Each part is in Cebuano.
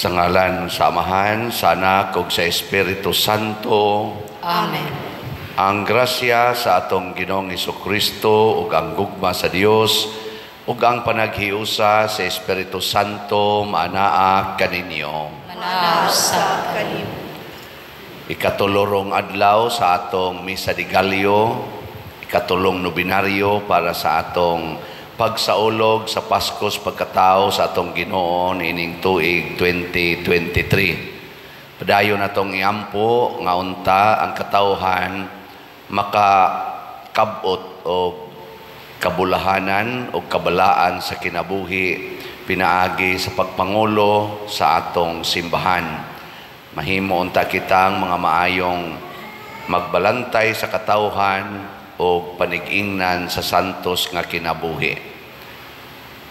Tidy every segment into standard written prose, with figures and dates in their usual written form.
Sa ngalan sa Amahan, sa Anak ug sa Espiritu Santo. Amen. Ang grasya sa atong Ginoong Hesukristo ug ang gugma sa Dios ug ang panaghiusa sa Espiritu Santo maanaa kaninyo. Manaa usab kanimo. Ikatulorong adlaw sa atong Misa de Gallo, ikatulong nobinaryo para sa atong pagsaulog sa Paskos Pagkatao sa atong Ginoo ining tuig 2023. Padayon atong iampo nga unta ang katawhan makakabot og kabulahanan o kabalaan sa kinabuhi pinaagi sa pagpangulo sa atong simbahan. Mahimo unta kitang mga maayong magbalantay sa katawhan o panig-ingnan sa santos nga kinabuhi.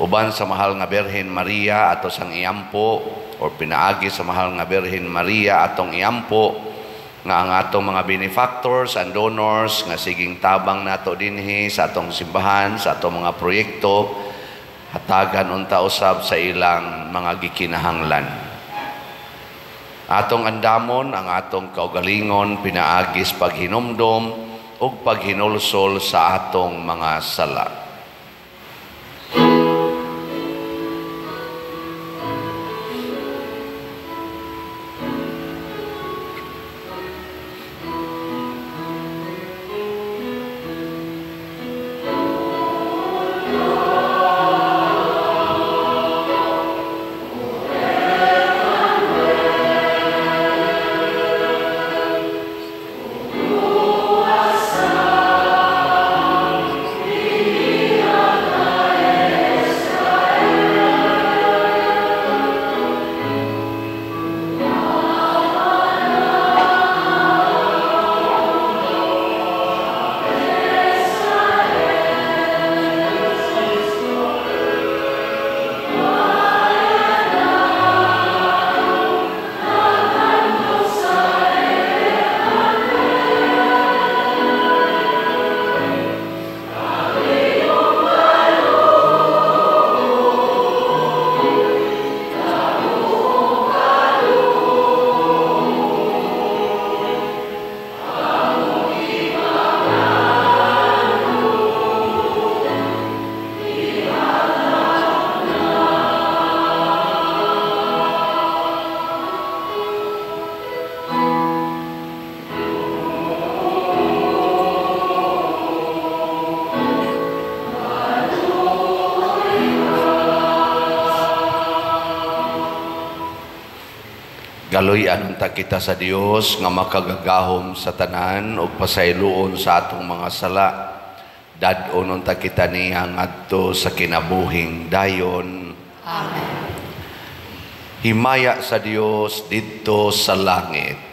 Uban sa mahal nga Birhen Maria ato sang iampo, or pinaagi sa mahal nga Birhen Maria atong iampo nga ang atong mga benefactors and donors nga siging tabang nato dinhi sa atong simbahan, sa atong mga proyekto, hatagan unta usab sa ilang mga gikinahanglan. Atong andamon ang atong kaugalingon pinaagis paghinumdom ug paghinulsol sa atong mga sala. Galoy-an unta kita sa Dios nga makagagahom sa tanan ug pasayloon sa atong mga sala. Dad-on unta kita niya ngadto sa kinabuhing dayon. Amen. Himaya sa Dios didto sa langit.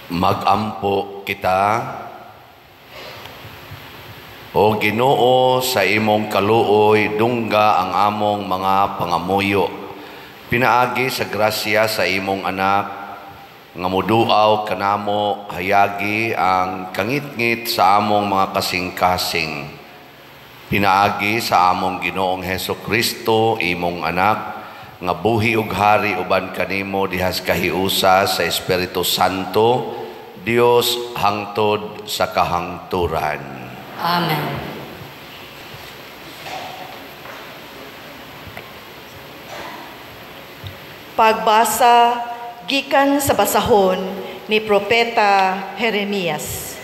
Magampo kita. O Ginoo, sa imong kaluoy dungga ang among mga pangamuyo. Pinaagi sa grasya sa imong anak nga muduaw kanamo, hayagi ang kangitngit sa among mga kasing-kasing. Pinaagi sa among Ginoong Heso Kristo, imong anak, nga buhi ug hari uban kanimo dihas kahiusa sa Espiritu Santo, Dios hangtod sa kahangturan. Amen. Pagbasa gikan sa basahon ni Propeta Jeremias.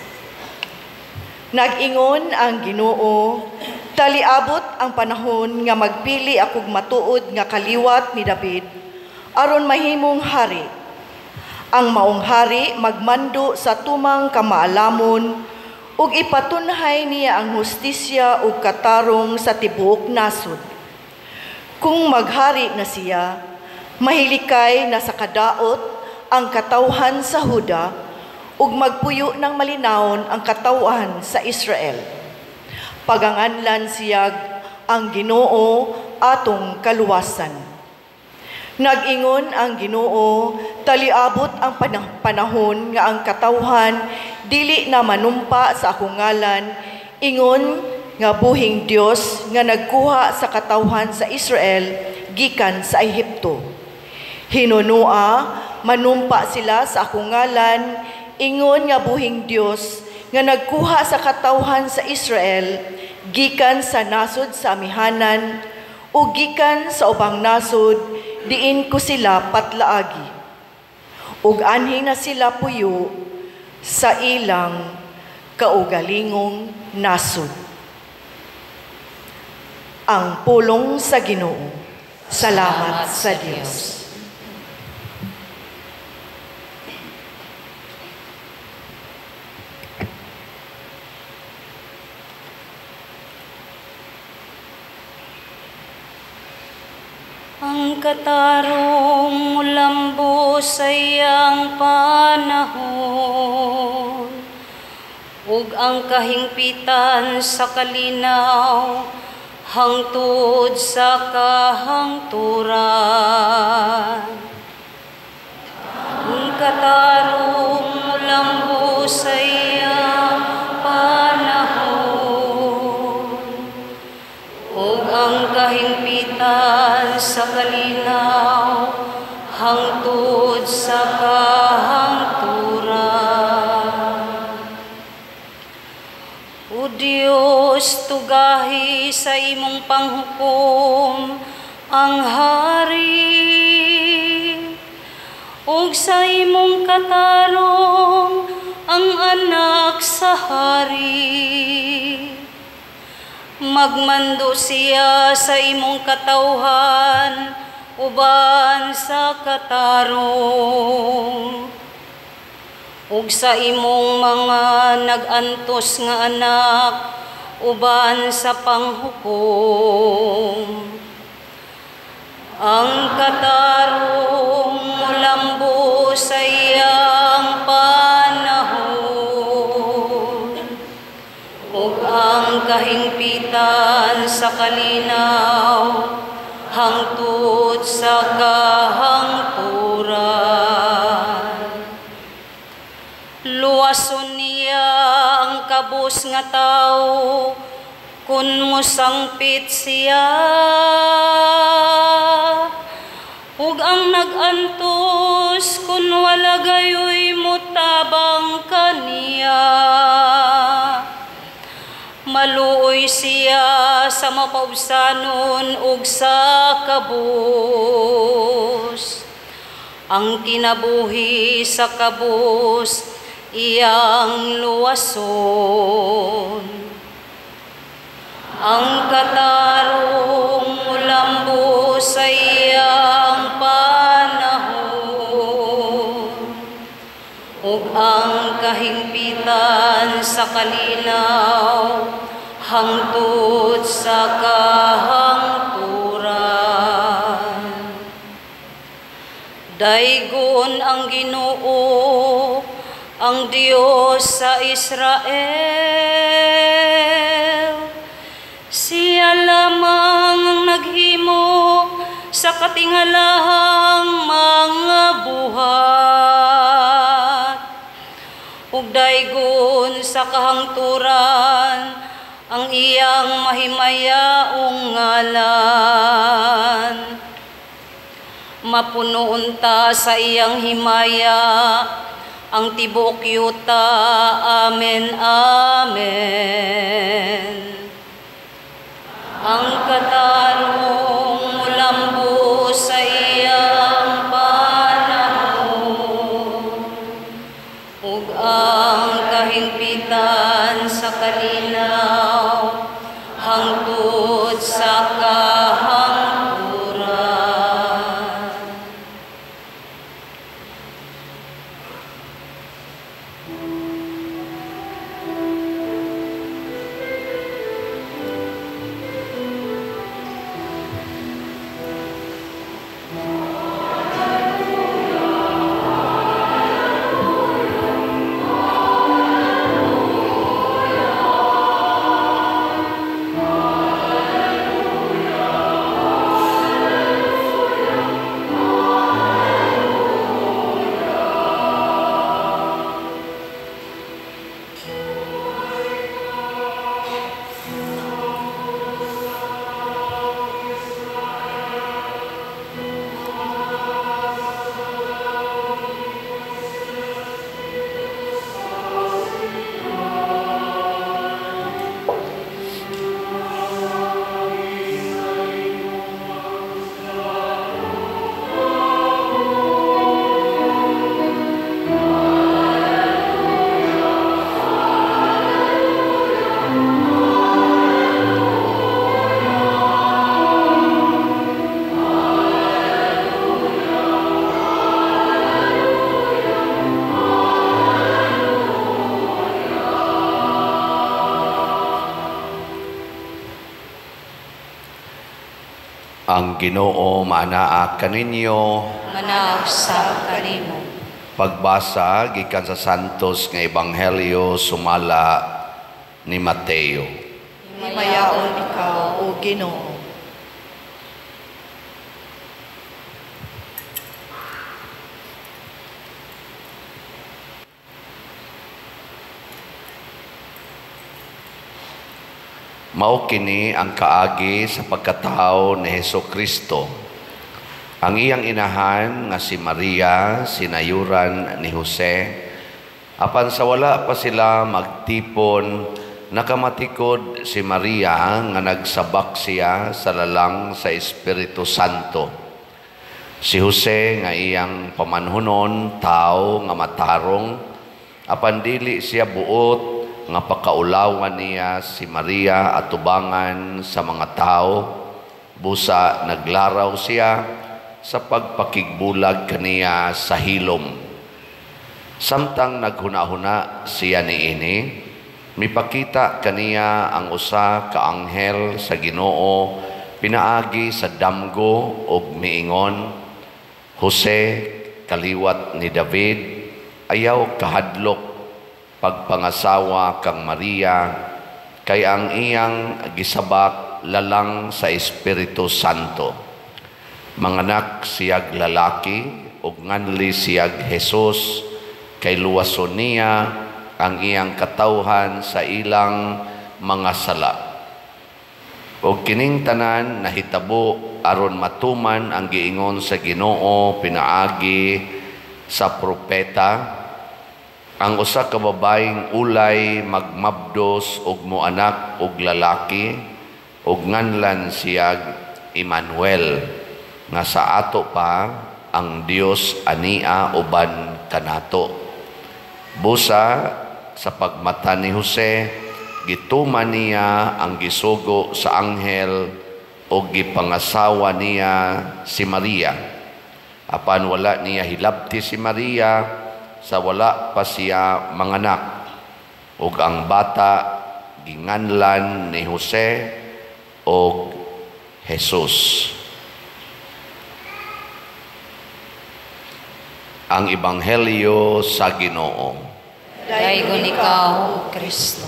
Nag-ingon ang Ginoo, taliabot ang panahon nga magpili akog matuod nga kaliwat ni David aron mahimong hari. Ang maong hari magmando sa tumang kamaalamon ug ipatunhay niya ang hustisya ug katarong sa tibuok nasod. Kung maghari na siya, mahilikay na sa kadaot ang katawhan sa Huda ug magpuyo ng malinawon ang katawhan sa Israel. Paganganlan siyag ang Ginoo atong kaluwasan. Nag-ingon ang Ginoo, taliabot ang panahon nga ang katawhan dili na manumpa sa akong ngalan, ingon nga buhing Dios nga nagkuha sa katawhan sa Israel gikan sa Ehipto. Hinunua, manumpa sila sa akong ngalan, ingon nga buhing Dios nga nagkuha sa katawhan sa Israel gikan sa nasod sa amihanan o gikan sa ubang nasod, diin ko sila patlaagi. Ug anhi na sila puyo sa ilang kaugalingong nasod. Ang pulong sa Ginoo. Salamat sa Dios. Ang katarong mulambo sa iyang panahon, ug ang kahingpitan sa kalinaw hangtod sa kahangturan. Ang katarong mulambo sa iyang panahon, ug ang kahingpitan sa kalinaw hangtod sa kahangturan. O Dios, tugahi sa imong panghukom ang hari, ug sa imong katarong ang anak sa hari. Magmando siya sa imong katawhan uban sa katarong, ug sa imong mga nag-antos nga anak uban sa panghukom. Ang katarong mulambo sa iyang panahon, ug ang kahingpitan sa kalinaw hangtod sa kahangturan. Luwason niya ang kabus nga tawo kun mosangpit siya, ug ang nag-antos kun wala gayoy motabang kaniya. Maluoy siya sa mapaubsanon ug sa kabus. Ang kinabuhi sa kabus iyang luwason. Ang katarong mulambo sa iyang panahon, ug ang kahingpitan sa kalinaw hangtod sa kahangturan. Daygon ang Ginoo ang Dios sa Israel. Siya lamang ang naghimo sa katingalahang mga buhat, ug daygon sa kahangturan ang iyang mahimayaong ngalan. Mapuno unta sa iyang himaya ang tibuok yuta. Amen, amen. Ang katarong mulambo sa iyang panahon, ug ang kahingpitan sa kalinaw hangtod sa kahangturan. Ang Ginoo maanaa kaninyo, manausab kanimo. Pagbasa gikan sa Santos nga Ebanghelyo sumala ni Mateo. Himayaon ikaw, o Ginoo. Mao kini ang kaagi sa pagkatao ni Hesukristo. Ang iyang inahan nga si Maria, sinayuran ni Jose. Apan sa wala pa sila magtipon, nakamatikod si Maria nga nagsabak siya sa lalang sa Espiritu Santo. Si Jose nga iyang pamanhunon, tao nga matarong, apan dili siya buot nga pakaulawan niya si Maria atubangan sa mga tao. Busa naglaraw siya sa pagpakigbulag kaniya sa hilom. Samtang naghuna-huna siya niini, mipakita kaniya ang usa ka anghel sa Ginoo pinaagi sa damgo og miingon, Jose, kaliwat ni David, ayaw kahadlok pagpangasawa kang Maria, kay ang iyang gisabak lalang sa Espiritu Santo. Manganak siyag lalaki ug nganli siyag Jesus, kay luwason niya ang iyang katawhan sa ilang mga sala. Og kining tanan nahitabo aron matuman ang giingon sa Ginoo pinaagi sa propeta, ang usa ka babaeng ulay magmabdos og moanak og lalaki og nganlan siyag Emmanuel, nga sa ato pa ang Dios ania uban kanato. Busa sa pagmata ni Jose, gituman niya ang gisugo sa anghel og gipangasawa niya si Maria. Apan wala niya hilabti si Maria sa wala pa siya manganak. Ug ang bata ginganlan ni Jose og Jesus. Ang Ebanghelyo sa Ginoo. Daygon ikaw, O Kristo.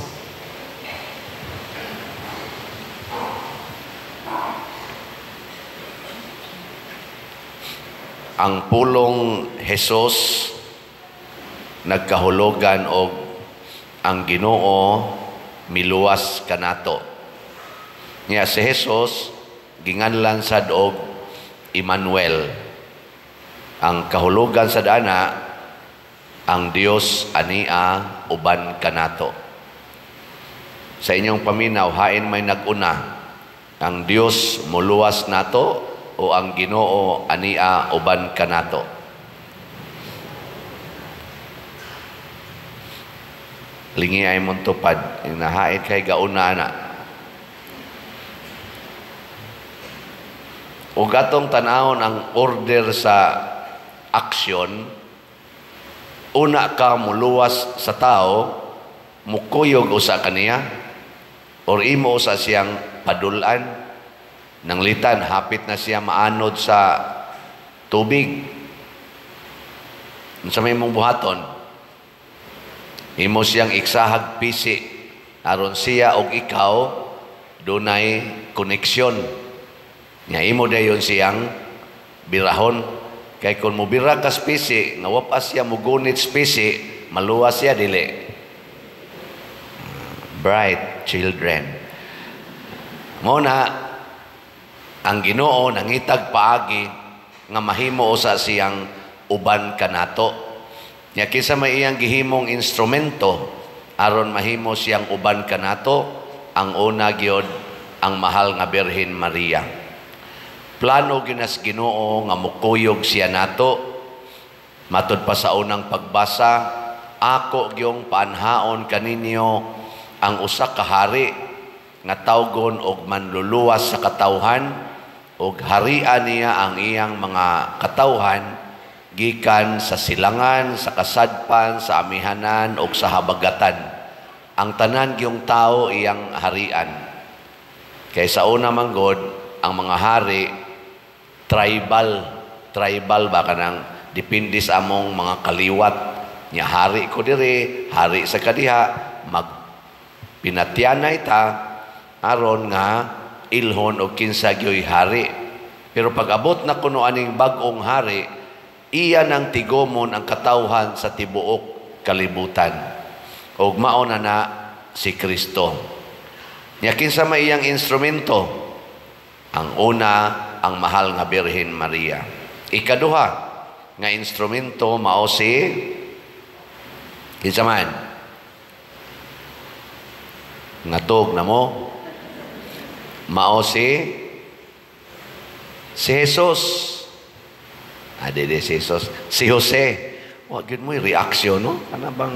Ang pulong Jesus nagkahulugan og ang Ginoo miluwas kanato. Nya si Jesus ginganlan sad og Emmanuel. Ang kahulugan sad ana, ang Dios ania uban kanato. Sa inyong paminaw, hain may nag-una, ang Dios muluwas nato o ang Ginoo ania uban kanato? Lingi ay mong tupad, nahain kay gauna ana. Ug atong tan-awon ang order sa aksyon, una ka muluwas sa tao, mukuyog usa kaniya or imo usa siyang padulan. Nanglitan, hapit na siya maanod sa tubig. Unsa may imong buhaton? Imo siyang iksahag pisi aron siya og ikaw dunay koneksyon. Nya imo dayon siyang birahon. Kay kung mobira ka pisi, nga wa pa siya mugunit pisi, maluwas siya dili. Bright children. Mo na ang Ginoo nangitag paagi nga mahimo usa siyang uban kanato. Nya kinsa may iyang gihimong instrumento aron mahimo siyang uban kanato, ang una gyud ang mahal nga Birhen Maria. Plano ginas Ginoo nga mukuyog siya nato. Matud pa sa unang pagbasa, ako gyung paanhaon kaninyo ang usa ka hari nga tawgon og manluluwas sa katawhan, og harian niya ang iyang mga katawhan gikan sa silangan, sa kasadpan, sa amihanan og sa habagatan. Ang tanan gyung tao iyang harian. Kay sa una man gud, ang mga hari tribal, tribal ba kanang depende sa among mga kaliwat. Nya hari ko diri, hari sa kadiha, magpinatyanay ta aron nga ilhon og kinsa gyoy hari. Pero pag abot na kuno aning bag-ong hari, iya nang tigomon ang katawhan sa tibuok kalibutan. Og mao na na si Kristo. Nya kinsa may iyang instrumento? Ang una, ang mahal nga Birhen Maria. Ikaduha nga instrumento mao si kinsa man? Ngatog na mo? Mao si Jesus. Dili si Jesus. Si Jose. Wa gyud mo reaksyon, no? Ana bang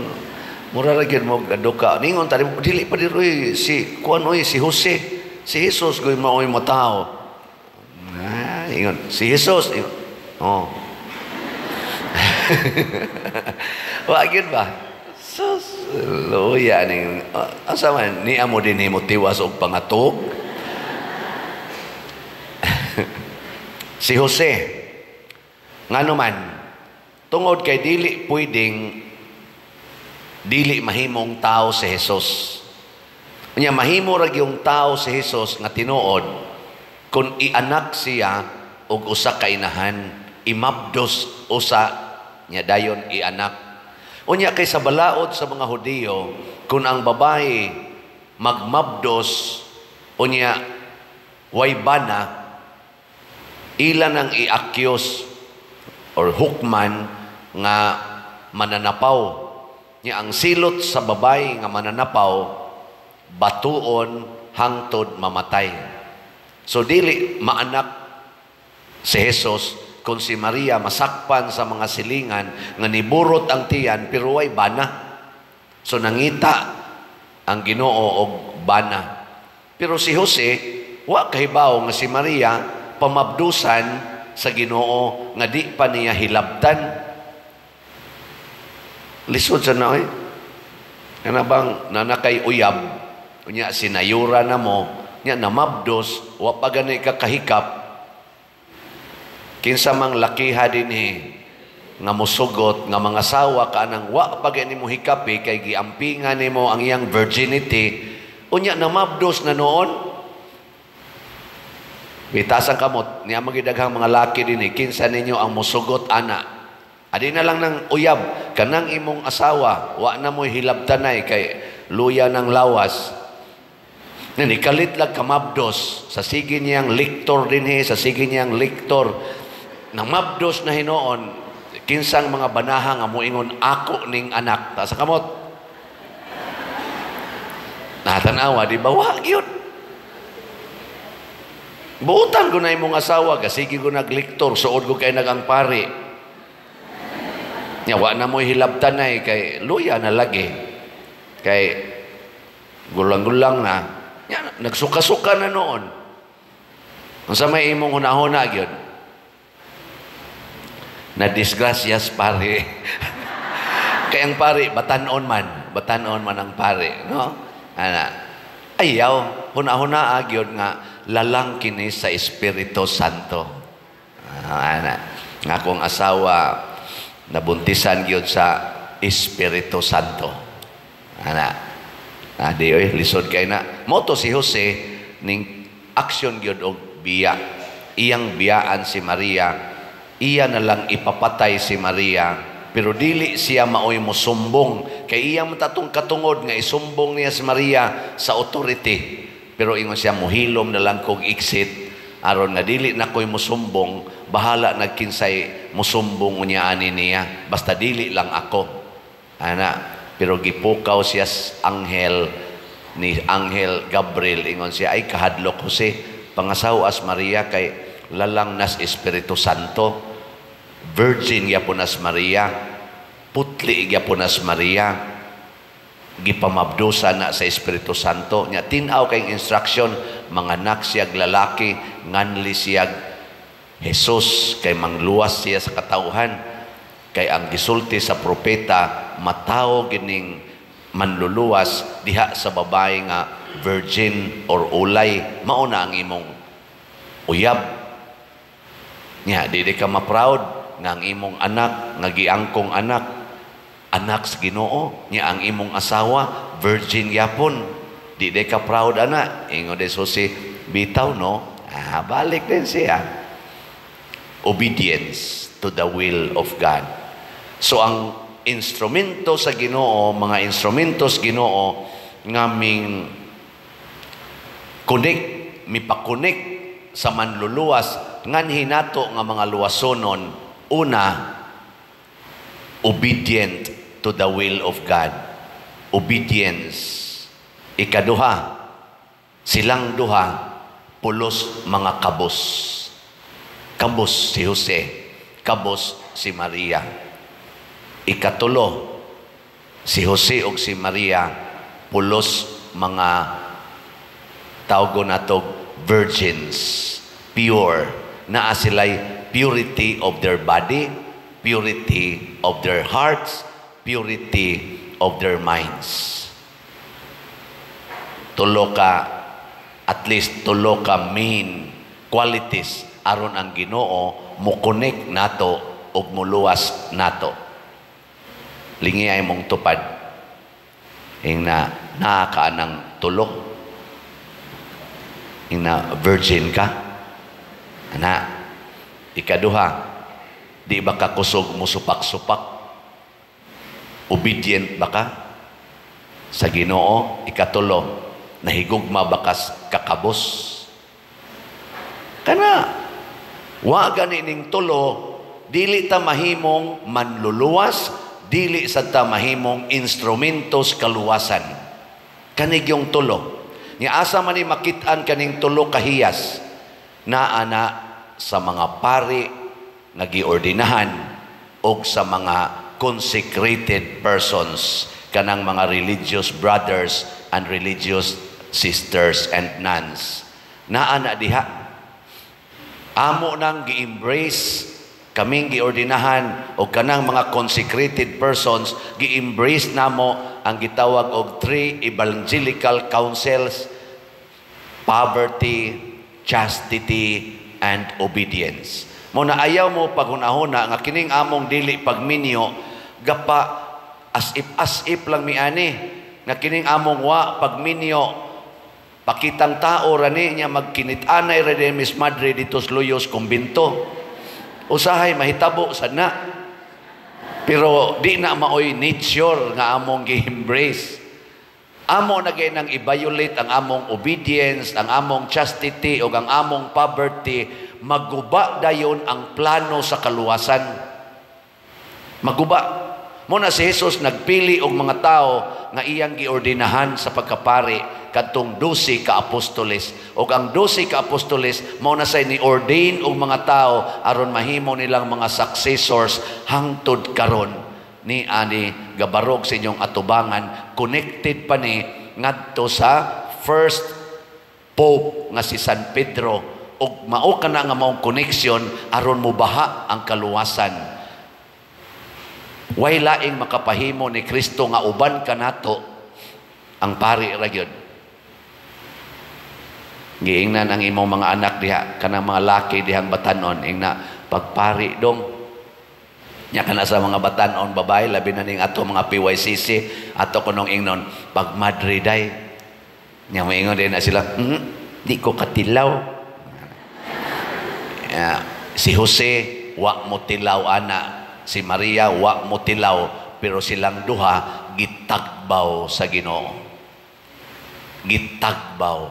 mura ra gyud mo gaduka. Ningon tali dili pa diri si kuan oy si Jose. Si Jesus goy maoy mo tao. Ingon si Jesus. Ingon. Oh. Wa gyud ba? Sus, luya ning asa man niya mo dinhi mo tiwas og pangatog. Si Jose, ngano man, tungod kay dili pwedeng dili mahimong tao si Jesus. Unya mahimo ra gyung tao si Jesus nga tinuod kung ianak siya og usa ka inahan, imabdos usa nya dayon ianak. Unya kay sa balaod sa mga Hudiyo, kung ang babae magmabdos unya way bana, ilan ang iakyos or hukman nga mananapaw. Nya ang silot sa babae nga mananapaw, batuon hangtod mamatay. So dili maanak si Jesus kung si Maria masakpan sa mga silingan nga niburot ang tiyan pero way bana. So nangita ang Ginoo og bana. Pero si Jose wa kahibaw nga si Maria pamabdusan sa Ginoo nga di pa niya hilabtan. Lisod sa na oy. Kana bang nanakay uyab, unya sinayura na mo, nya namabdos, wa pa gani ka kahikap. Kinsa mang lakiha dinhi Nga musugot nga mga asawa ka nang wa pa gani mo hikapi kay giampingan nimo ang iyang virginity, unya namabdos na noon. Bitasan kamot niya, magidaghang mga laki dinhi, kinsa ninyo ang musugot ana? Adi na lang ng uyab kanang imong asawa, wa na mo'y hilabtanay kay luya ng lawas. Ni kalit lang kamabdos sa sige niyang liktor dinhi, sa sige niyang liktor, nang mabdos na hinuon, kinsang mga banaha nga moingon, "Ako ning anak"? Taas ang kamot. Natanawa, di ba? Wa gyud. Buutan ko na imong asawa, kasige ko nagliktor, suod ko kay nagang pari. Nya wa na mo'y hilabtanay kay luya na lagi. Kay gulang-gulang na. Nya, nagsuka-suka na noon. Unsa may imong hunahuna gyud? Na disgrasyas pare. Kay ang pare batanon man ang pare, no? Ana. Ayaw, hunahuna gyud nga lalang kini sa Espiritu Santo. Ah, ana. Nga akong asawa nabuntisan gyud sa Espiritu Santo. Ana. Ah, di oy, lisod kay na. Moto si Jose ning aksyon gyud og biya. Iyang biyaan si Maria, iya na lang ipapatay si Maria, pero dili siya maoy mosumbong kay iya man tatong katungod nga isumbong niya si Maria sa authority. Pero ingon siya, "Muhilom na lang kog exit aron nga dili na ko'y musumbong, bahala nagkinsay musumbong unya ani niya, basta dili lang ako." Ana, pero gipukaw siya anghel ni Anghel Gabriel. Ingon siya, "Ay, kahadlok Jose, pangasawas Maria kay lalang nas Espiritu Santo. Virgin gyapon nas Maria, putli gyapon nas Maria, gipamabdusa na sa Espiritu Santo." Nya tin-aw kay instruction, manganak siyag lalaki, nganli siyag Jesus kay mangluwas siya sa katawhan, kay ang gisulti sa propeta, matawo gining manluluwas diha sa babae nga virgin or ulay, mao na ang imong uyab. Nya dili ka ma-proud nga ang imong anak nga giangkong anak, anak sa Ginoo? Nya ang imong asawa virgin gyapon, di di ka proud ana? Ingon de Jose, "Bitaw no." Ah, balik din siya, obedience to the will of God. So ang instrumento sa Ginoo, mga instrumentos Ginoo nga ming connect, mipa-connect sa manluluwas nganhi nato nga mga luwasonon, una, obedient to the will of God. Obedience. Ikaduha, silang duha pulos mga kabos. Kabos si Jose, kabos si Maria. Ikatulo, si Jose ug si Maria pulos mga tawgo nato virgins, pure. Naa sila'y purity of their body, purity of their hearts, purity of their minds. Tulo ka, at least tulo ka main qualities aron ang Ginoo mo-connect nato ug muluwas nato. Lingi ay mong tupad. Ingna naa ka ng tulo. Ingna virgin ka. Ana. Ikaduha, di ba ka kusog mo supak-supak? Obedient ba ka sa Ginoo? Ikatulo, nahigugma ba kas kakabos? Kana, wa gani ning tulo, dili ta mahimong manluluwas, dili sad ta mahimong instrumentos kaluwasan. Kanig yung tulo. Ni asa man ni makit-an kaning tulo kahiyas? Naa na sa mga pari nga giordinahan og sa mga consecrated persons, kanang mga religious brothers and religious sisters and nuns. Naa na diha. Amo nang gi-embrace, kaming giordinahan o kanang mga consecrated persons, gi-embrace namo ang gitawag og three evangelical counsels: poverty, chastity, and obedience. Mao na ayaw mo paghunahuna nga kining among dili pagminyo gapa as if lang mi ani, nga kining among wa pagminyo pakitang tao ra ni nya, magkinit-anay ra din Miss Madre dito sa Luyos kumbinto. Usahay mahitabo sad na, pero di na maoy nature nga among gi-embrace. Amo na gyud nang i-violate ang among obedience, ang among chastity ug ang among poverty, maguba dayon ang plano sa kaluwasan, maguba. Mao na si Jesus nagpili og mga tao nga iyang giordinahan sa pagkapari, kadtong 12 ka apostoles. Ug ang 12 ka apostoles mao na say ni-ordain og mga tao aron mahimo nilang mga successors hangtod karon ni ani gabarog sa inyong atubangan. Connected pa ni ngadto sa first pope nga si San Pedro, ug mao kana nga maong connection aron mobaha ang kaluwasan. Way laing makapahimo ni Kristo nga uban kanato, ang pari ra gyud. Giingnan ang imong mga anak diha, kanang mga laki dihang batanon, ingna, "Pagpari dong." Nya kana sa mga batanon babae, labi na ning ato mga PYCC, ato kunong ingnon, "Pagmadre day." Nya moingon din na sila, "Di ko katilaw." Yeah, si Jose, wa mo tilaw ana. Si Maria, wa mo tilaw, pero silang duha gitagbaw sa Ginoo. Gitagbaw,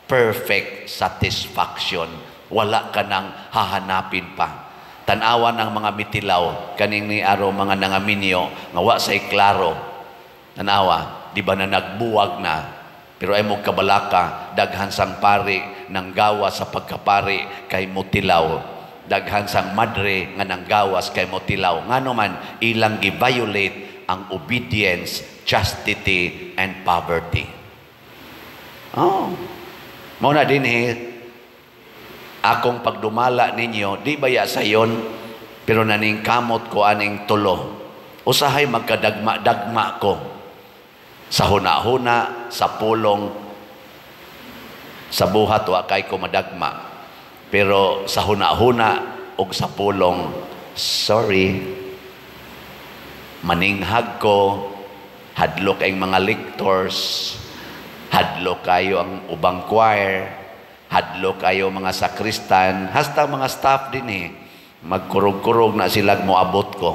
perfect satisfaction. Wala ka nang hahanapin pa. Tanawa ng mga mitilaw kaning ni aro mga nangaminyo nga wa say klaro. Tanawa, di ba na nagbuwag na? Pero ay mo kabalaka, daghan sang pari nang gawa sa pagkapari kay motilaw. Daghan sang madre nga nanggawas kay motilaw. Ngano man ilang gi-violate ang obedience, chastity, and poverty. Oh. Mao na dinhi akong pagdumala ninyo, di baya sayon, pero naningkamot ko aning tulo. Usahay magkadagma-dagma ko sa huna-huna, sa pulong, sa buhat wa kay ko madagma. Pero sa huna-huna ug sa pulong, sorry, maninghag ko, hadlok ang mga lectors, hadlok kayo ang ubang choir, hadlok kayo mga sakristan, hasta mga staff din eh. Magkurog-kurog na sila moabot ko.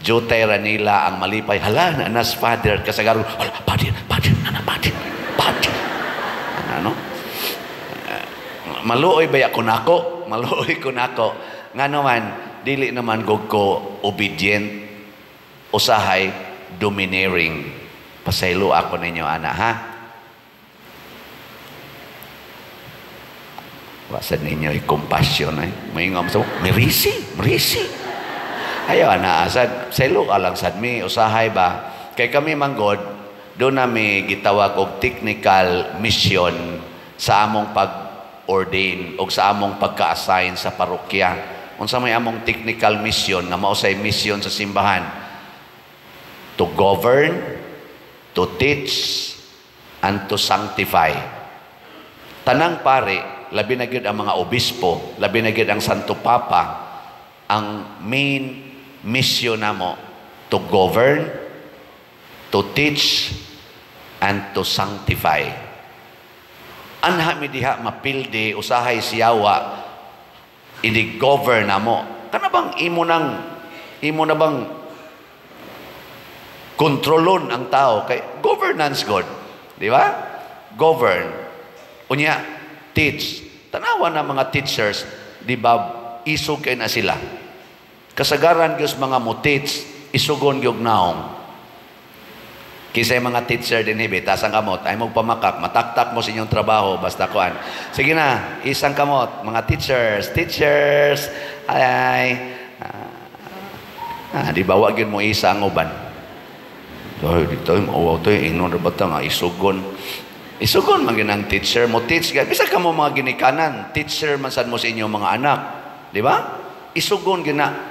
Jutay ra nila ang malipay. "Hala, na nas father." Kasagaron, "Hala, father, father, nana, father, father." Ano? Maluoy ba ko nako? Maluoy ko nako. Nga naman, dili naman gog ko obedient, usahay domineering. Pasaylo ako ninyo, ana, ha? Wasan ninyo i-compassion ay. May nga mo, merisi, merisi. Ayaw, ana, sad, saylo ka lang sad mi, usahay ba? Kay kami manggod, doon nami gitawag og technical mission sa among pag-ordain o sa among pagka-assign sa parokya. Unsa may among technical mission nga mao say mission sa simbahan? To govern, to teach, and to sanctify. Tanang pare, labi na gyud ang mga obispo, labi na gyud ang Santo Papa, ang main mission namo, to govern, to teach, and to sanctify. Anha mi diha mapildi, usahay siyawa, ini-govern namo. Kana bang imo na bang kontrolon ang tao? Kay governance God, di ba? Govern. Unya, teach. Tanawa na mga teachers, di ba, isog kay na sila. Kasagaran gyud mga mo teach, isugon gyud naong. Kisay mga teacher din hibi, tasang kamot, ay magpamakak, mataktak mo sa inyong trabaho, basta kuan. Sige na, isang kamot, mga teachers, teachers, ay, di ba, wag yun mo isa ang uban. Ay, dito, mauwaw to, ingnon ra ba ta nga, isugon. Isugon man ang teacher mo, teach. Bisa ka mo mga ginikanan, teacher man sad mo sa inyong mga anak. Di ba? Isugon gina.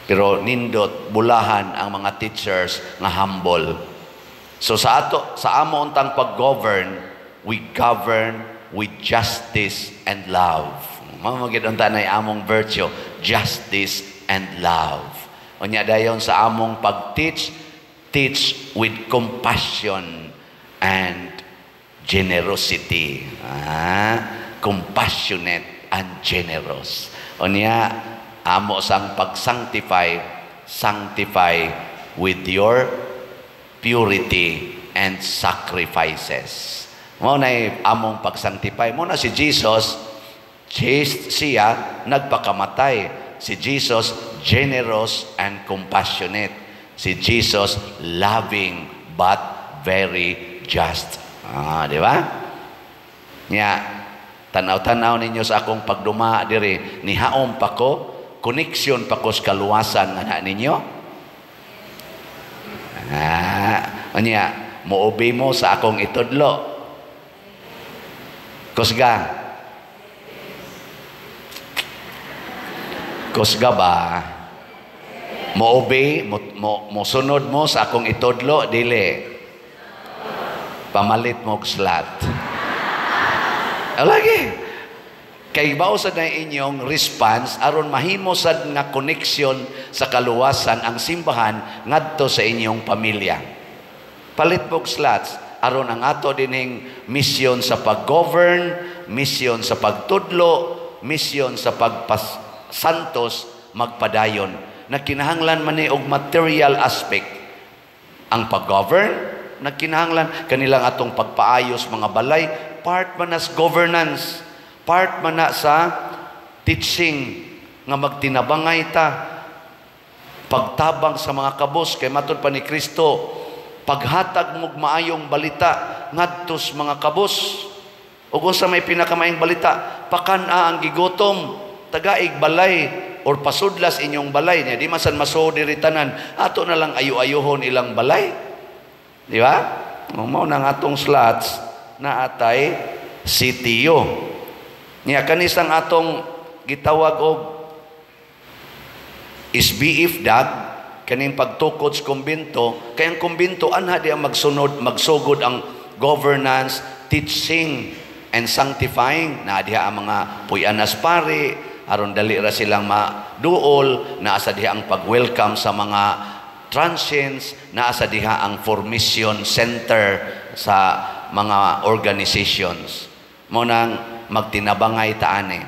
Pero nindot, bulahan ang mga teachers nga humble. So sa ato, sa amo untang pag-govern, we govern with justice and love. Mao gyud unta nay among virtue, justice and love. Unya dayon sa among pag-teach, teach with compassion and generosity. Compassionate and generous. Unya amo sang pag-sanctify, sanctify with your purity and sacrifices. Mao na among pag-sanctify. Mao na si Jesus, chaste siya, nagpakamatay. Si Jesus, generous and compassionate. Si Jesus, loving but very just. Di ba? Nya, tanaw-tanaw ninyo sa akong pagduma diri, nihaom pa ko, connection pa ko sa kaluwasan nga na ninyo. Unya, mo-obey mo sa akong itudlo. Kusga. Kusga ba? Mo-obey, mo sunod mo sa akong itudlo, dili. Pamalit mo og slot. Lagi. Kay bao sad na inyong response aron mahimo sad nga connection sa kaluwasan ang simbahan ngadto sa inyong pamilya. Palit mo og slots aron ang ato dining mission sa pag-govern, mission sa pagtudlo, mission sa pagpasantos magpadayon. Nagkinahanglan man ni og material aspect ang pag-govern, nagkinahanglan kanilang atong pagpaayos mga balay, part man as governance, part man na sa teaching nga magtinabangay ta, pagtabang sa mga kabos kay matud pa ni Kristo, paghatag mog maayong balita ngadto sa mga kabos. Ug unsa may pinakamaayong balita, pakan-a ang gigutom, tagaig balay or pasudlas inyong balay niya, di man san masuod diri tanan, ato na lang ayo-ayohon ilang balay. Di ba? Mao nang atong slots na atay CTO. Niya kanisang atong gitawag og SBF dag kaning pagtukod sa kumbento, kay ang kumbento anha di ang magsunod, magsugod ang governance, teaching and sanctifying. Na diha ang mga puy-anas pari aron dali ra silang maduol, naa sa diha ang pag-welcome sa mga transients, naa sa diha ang formation center sa mga organizations. Mo nang magtinabangay taani.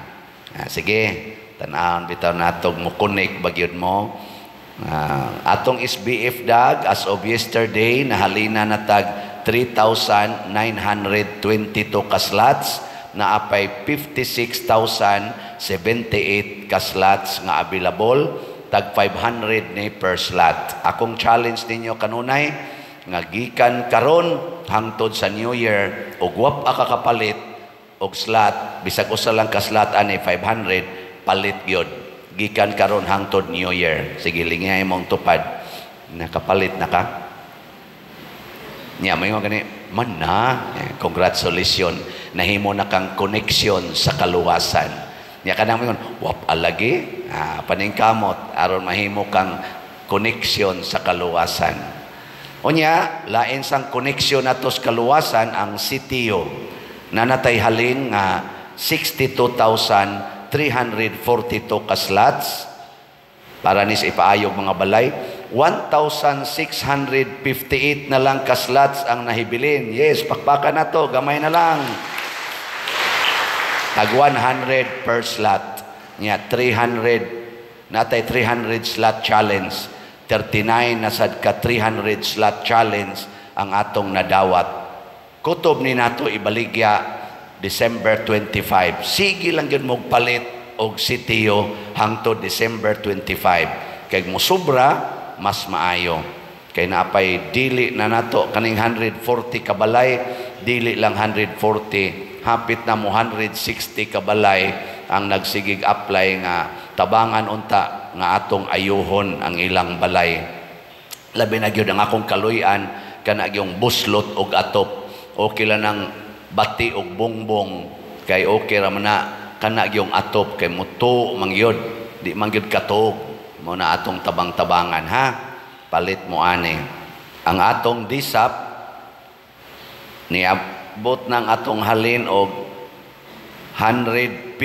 Sige, tan-awon bitaw natog mo connect bagyod mo. Atong SBF dag as of yesterday nahalina na tag 3,922 ka slots, na apay 56,078 ka slots nga available, tag 500 ni per slot. Akong challenge ninyo kanunay nga gikan karon hangtod sa New Year og wa pa kakapalit og slot, bisag usa lang ka slot ani 500, palit gyud gikan karon hangtod New Year. Sige, lingay mong tupad. Nakapalit na ka? Nya may mga gani man na, congratulations, nahimo na kang connection sa kaluwasan. Nya kanang moingon wap alagi, paningkamot aron mahimo kang connection sa kaluwasan. Unya lain sang connection nato sa kaluwasan ang CTO na natay halin nga 62,342 ka slots para nis ipaayog mga balay. 1,658 na lang ka slots ang nahibilin. Yes, pakpakan na to, gamay na lang. Tag 100 per slot. Nya 300, natay 300 slot challenge. 39 na sad ka 300 slot challenge ang atong nadawat. Kutob ni nato ibaligya December 25. Sige lang gyud mog palit og sitiyo hangtod December 25. Kay mosubra mas maayo. Kay naapay dili na nato kaning 140 kabalay, dili lang 140, hapit na mo 160 kabalay ang nagsigig apply nga tabangan unta nga atong ayuhon ang ilang balay. Labi na gyud ang akong kaluy-an kana gyung buslot og atop. Okay lang ang bati og bongbong kay okay ra man na kana gyung atop kay mutuo man gyud, di man gyud katuog. Mo na atong tabang-tabangan ha. Palit mo ani. Ang atong disap niabot ng atong halin og 150.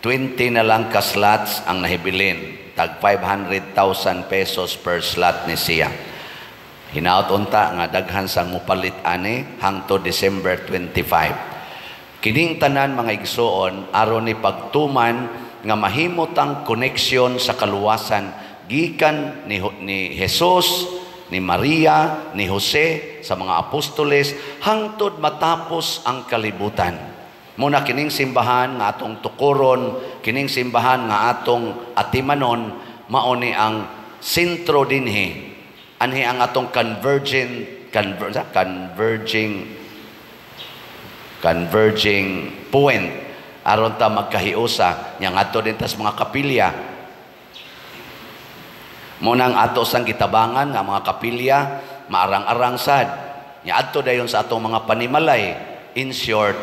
20 na lang ka slots ang nahibilin. Tag 500,000 pesos per slot ni siya. Hinaot unta nga daghan sang mupalit ani hangtod December 25. Kining tanan, mga igsoon, aron ni pagtuman nga mahimo tang connection sa kaluwasan gikan ni Jesus, ni Maria, ni Jose, sa mga apostoles hangtod matapos ang kalibutan. Muna kining simbahan nga atong tukuron, kining simbahan nga atong atimanon, mao ni ang sentro dinhi. Anhi ang atong converging conver, converging converging point aron ta magkahiusa nya ngadto din tas mga kapilya. Mo nang ato sang gitabangan nga mga kapilya maarang-arang sad nya adto dayon sa atong mga panimalay. In short,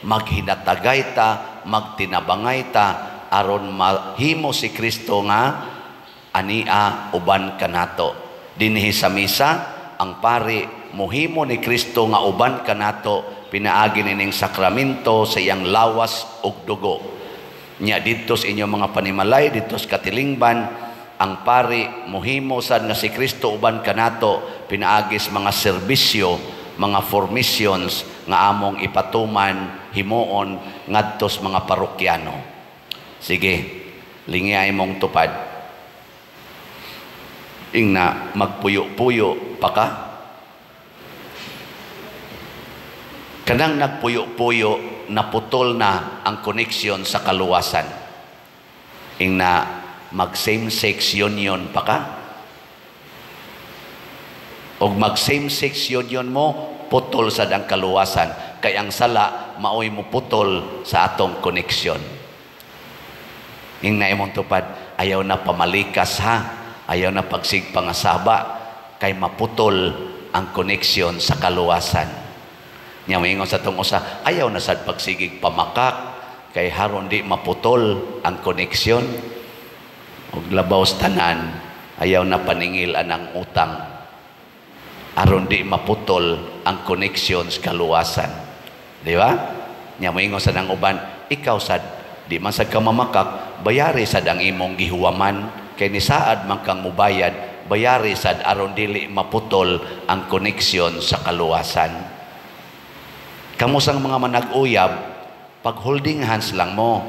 maghinatagay ta, magtinabangay ta aron mahimo si Kristo nga ania uban kanato. Dinhi sa misa, ang pari mohimo ni Kristo nga uban kanato pinaagi nining sakramento sa iyang lawas ug dugo. Nya didto sa inyong mga panimalay, didto sa katilingban, ang pari mohimo sad nga si Kristo uban kanato pinaagis mga serbisyo, mga formations nga among ipatuman, himuon ngadto sa mga parokyano. Sige, lingi mong tupad. Ingna magpuyo-puyo pa ka. Kanang nagpuyo-puyo, naputol na ang connection sa kaluwasan. Ingna mag same-sex union pa ka. Og mag same-sex union mo, putol sad ang kaluwasan. Kay ang sala, maoy mo putol sa atong connection. Ingna imong tupad, ayaw na pamalikas ha, ayaw na pagsigpangasaba, kay maputol ang connection sa kaluwasan. Nya moingon sa tong usa, ayaw na sad pagsigig pamakak, kay haron di maputol ang connection. Og labaw sa tanan, ayaw na paningil anang utang, aron di maputol ang connection sa kaluwasan. Di ba? Nya moingon sa nang uban, ikaw sad di man sad ka mamakak, bayari sad ang imong gihuwaman, kay nisaad man kang mubayad, bayari sad aron dili maputol ang connection sa kaluwasan. Kamo sang mga manag-uyab, pag holding hands lang mo,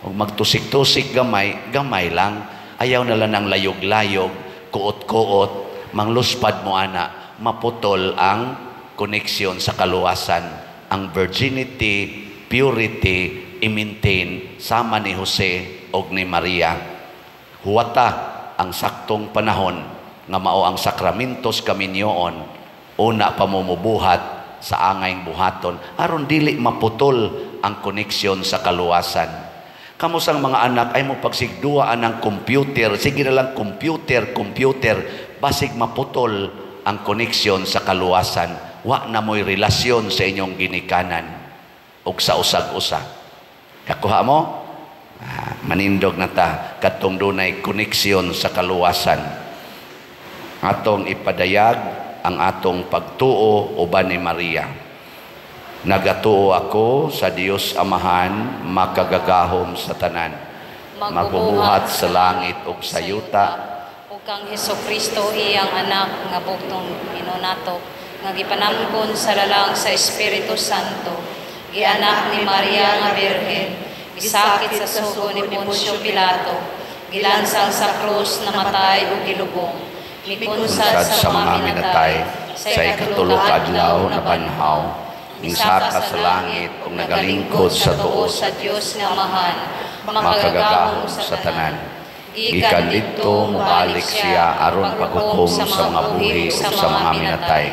ug magtusik-tusik gamay, gamay lang, ayaw na lang ang layog-layog, kuot-kuot, mangluspad mo ana, maputol ang connection sa kaluwasan. Ang virginity, purity, i-maintain sama ni Jose og ni Maria. Huwata ang saktong panahon nga mao ang sakramentos kaminyoon, una pamumubuhat sa angayng buhaton aron dili maputol ang koneksyon sa kaluwasan. Kamo sang mga anak ay mo pagsigduaan ang computer, sige na lang computer, computer, basig maputol ang koneksyon sa kaluwasan. Wa na mo'y relasyon sa inyong ginikanan ug sa usag-usa. Kakuha mo? Manindog na ta kadtong dunay koneksyon sa kaluwasan. Atong ipadayag ang atong pagtuo uban ni Maria. Nagatuo ako sa Dios Amahan, makagagahom sa tanan, magbubuhat sa langit ug sa yuta, ug kang Hesukristo iyang anak nga bugtong Ginoo nato, nga gipanangkon sa lalang sa Espiritu Santo, gianak ni Maria nga Birhen, gisakit sa sugo ni Poncio Pilato, gilansang sa krus, namatay ug gilubong, mikunsad sa mga minatay, sa ikatulo ka adlaw nabanhaw, mingsaka sa langit ug nagalingkod sa tuo sa Dios nga Amahan, makagagahom sa tanan. Gikan didto mobalik siya aron paghukom sa mga buhi ug sa mga minatay.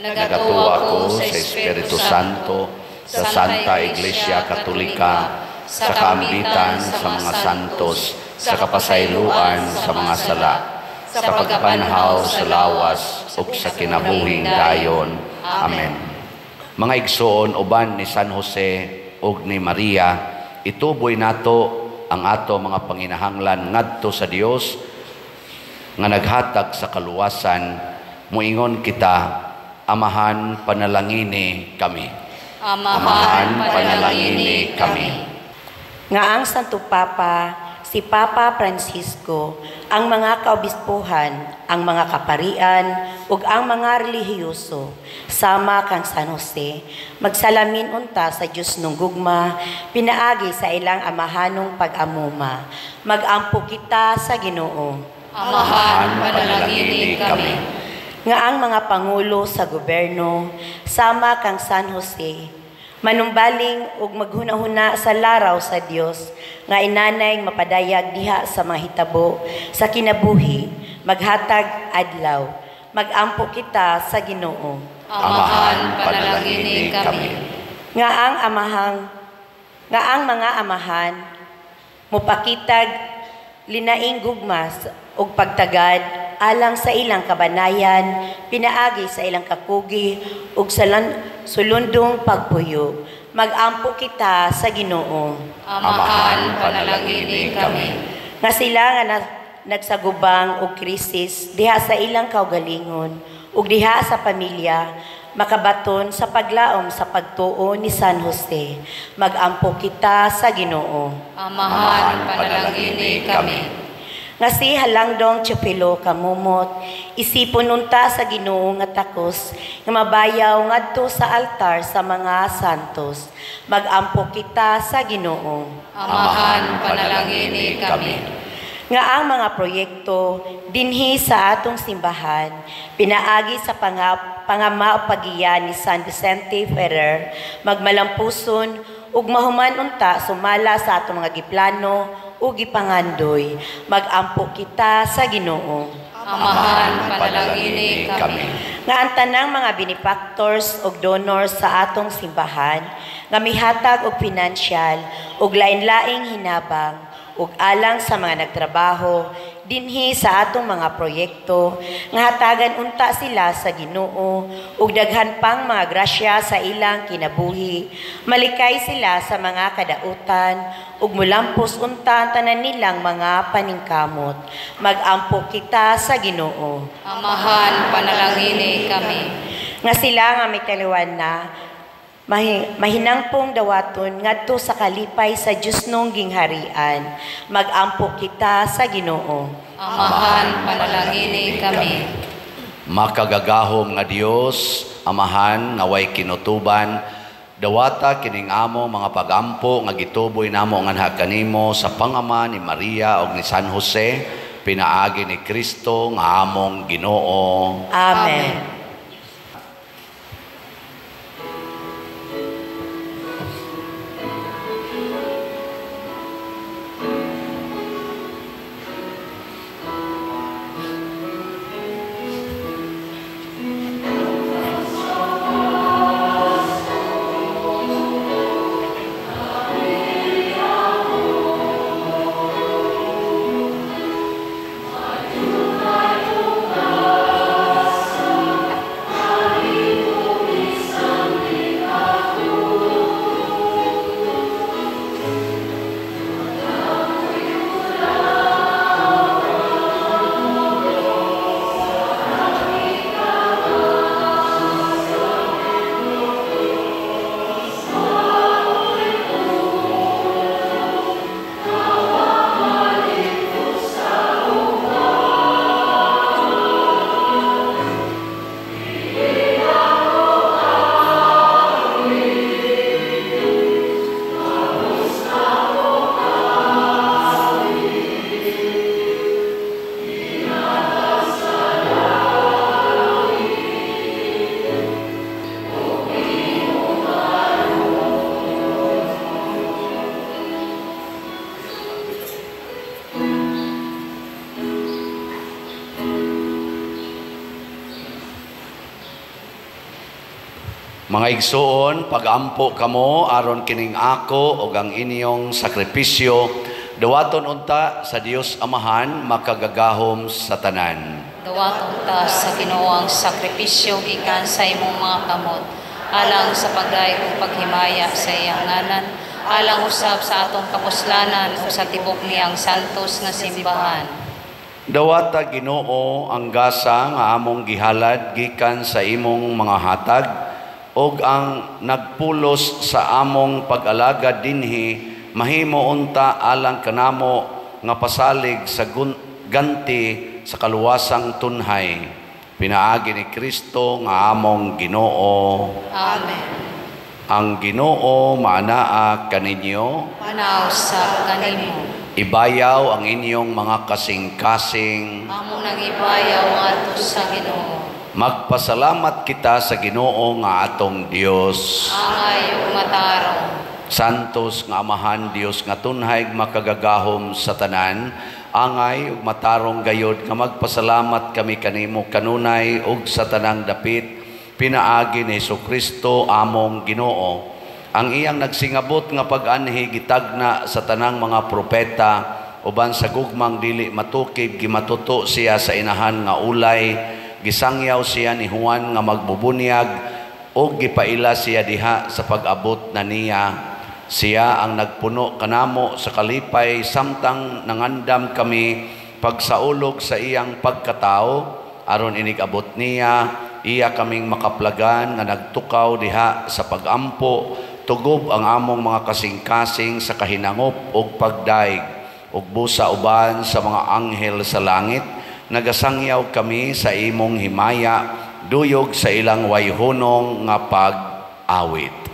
Nagatuo ako sa Espiritu Santo, sa Santa Iglesia Katolika, sa kaambitan sa mga santos, sa kapasayloan sa mga sala, sa pagkapanhaw sa lawas ug sa kinabuhing dayon. Amen. Mga igsoon, uban ni San Jose ug ni Maria, ituboy nato ang ato mga panginahanglan ngadto sa Dios nga naghatag sa kaluwasan. Moingon kita, Amahan, panalangini kami. Amahan, panalangini kami. Nga ang Santo Papa, si Papa Francisco, ang mga kaobispuhan, ang mga kaparian, ug ang mga relihiyoso, sama kang San Jose, magsalamin unta sa Dios nung gugma, pinaagi sa ilang amahanong pag-amuma. Magampo kita sa Ginoo. Amahan, panalangini kami. Nga ang mga pangulo sa gobyerno, sama kang San Jose, manumbaling ug maghunahuna sa laraw sa Dios nga inanay mapadayag diha sa mga hitabo sa kinabuhi, maghatag adlaw. Magampo kita sa Ginoo. Amahan, panalangini kami. Nga ang mga amahan mupakitag linaing gugma ug pagtagad alang sa ilang kabanayan, pinaagi sa ilang kakugi ug sa sulundong pagpuyo. Magampo kita sa Ginoo. Amahan, panalangini kami. Nga sila nga nagsagubang og krisis diha sa ilang kaugalingon ug diha sa pamilya, makabaton sa paglaom sa pagtuo ni San Jose. Magampo kita sa Ginoo. Amahan, panalangini kami. Nga si Halangdong Chupilo kamumot, isipon unta sa Ginoo nga takos, nga mabayaw ngadto sa altar sa mga santos. Magampo kita sa Ginoo. Amahan, panalangini kami. Nga ang mga proyekto dinhi sa atong simbahan, pinaagi sa pangama o pagiya ni San Vicente Ferrer, magmalampuson ug mahuman unta sumala sa atong mga giplano ug gipangandoy. Magampo kita sa Ginoo. Amahan, panalangini kami. Nga ang tanang mga benefactors ug donors sa atong simbahan, nga mihatag og pinansyal ug lain-laing hinabang ug alang sa mga nagtrabaho dinhi sa atong mga proyekto, nga hatagan unta sila sa Ginoo ug daghan pang mga grasya sa ilang kinabuhi. Malikay sila sa mga kadautan ug mulampos unta ang tanan nilang mga paningkamot. Magampo kita sa Ginoo. Amahan, panalangini kami. Nga sila nga may kaliwan na mahinangpong dawaton ngadto sa kalipay sa Dios nung gingharian. Magampo kita sa Ginoo. Amahan, panalangini kami. Makagagahom nga Dios, Amahan nga way kinutuban, dawata kining amo mga pagampo nga gituboy namo nganha kanimo sa pangama ni Maria og ni San Jose, pinaagi ni Kristo nga among Ginoo. Amen. Mga igsoon, pagampo kamo aron kining ako og ang inyong sakripisyo dawaton unta sa Dios Amahan makagagahom sa tanan. Dawaton ta sa Ginoo ang sakripisyo gikan sa imong mga kamot, alang sa pagdayeg ug paghimaya sa iyang ngalan, alang usab sa atong kapuslanan ug sa tibok niyang santos nga simbahan. Dawata Ginoo ang gasa nga among gihalad gikan sa imong mga hatag ug ang nagpulos sa among pag-alagad dinhi mahimo unta alang kanamo nga pasalig sa ganti sa kaluwasang tunhay. Pinaagi ni Kristo nga among Ginoo. Amen. Ang Ginoo maanaa kaninyo. Manaw sa kanimo. Ibayaw ang inyong mga kasing-kasing. Among nangibayaw ngadto sa Ginoo. Magpasalamat kita sa Ginoo nga atong Dios. Angay ug matarong. Santos nga Amahan, Dios nga tunhay makagagahom sa tanan, angay ug matarong gayod nga magpasalamat kami kanimo kanunay ug sa tanang dapit pinaagi ni Hesukristo among Ginoo. Ang iyang nagsingabot nga pag-anhi gitagna sa tanang mga propeta uban sa gugmang dili matukib gimatuto siya sa inahan nga ulay, gisangyaw siya ni Juan nga magbubunyag ug gipaila siya diha sa pag-abot na niya. Siya ang nagpuno kanamo sa kalipay samtang nangandam kami pagsaulog sa iyang pagkatao aron inig-abot niya iya kaming makaplagan nga nagtukaw diha sa pagampo, tugob ang among mga kasing-kasing sa kahinangop ug pagdaig ug busa uban sa mga anghel sa langit. Nagasangyaw kami sa imong himaya, duyog sa ilang wayhunong nga pag-awit.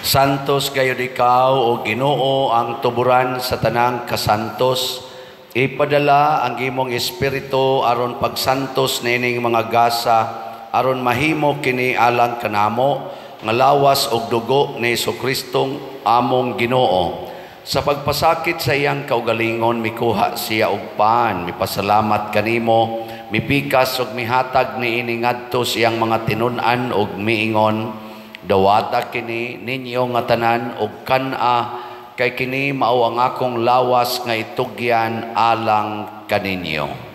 Santos gayud ikaw o Ginoo ang tuburan sa tanang kasantos. Ipadala ang imong espiritu aron pagsantos nining mga gasa aron mahimo kini alang kanamo nga lawas og dugo ni Hesukristong among Ginoo. Sa pagpasakit sa iyang kaugalingon mikuha siya og pan, mipasalamat kanimo, mipikas og mihatag niini ngadto sa iyang mga tinun-an og miingon, dawata kini ninyo nga tanan og kan-a, kay kini mao ang akong lawas nga itugyan alang kaninyo.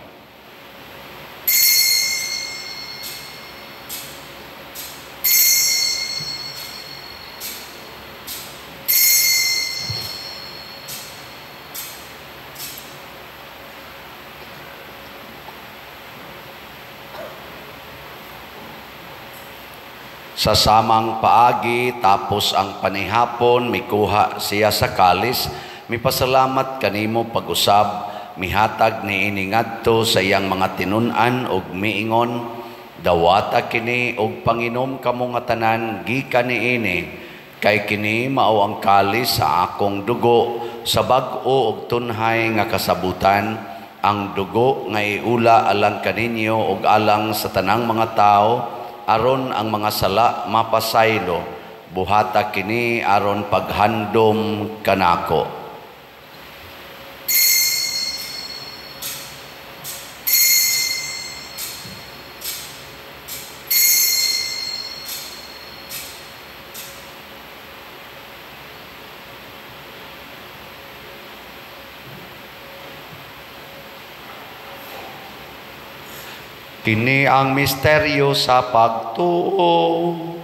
Sa samang paagi, tapos ang panihapon, mikuha siya sa kalis, mipasalamat kanimo pag-usab, mihatag niini ngadto sa iyang mga tinun-an og miingon, dawata kini og panginom kamo nga tanan gikan niini, kay kini mao ang kalis sa akong dugo, sa bag-o og tunhay nga kasabutan, ang dugo nga iula alang kaninyo og alang sa tanang mga tao, aron ang mga sala mapasaylo, buhata kini aron paghandom kanako. Kini ang misteryo sa pagtuo.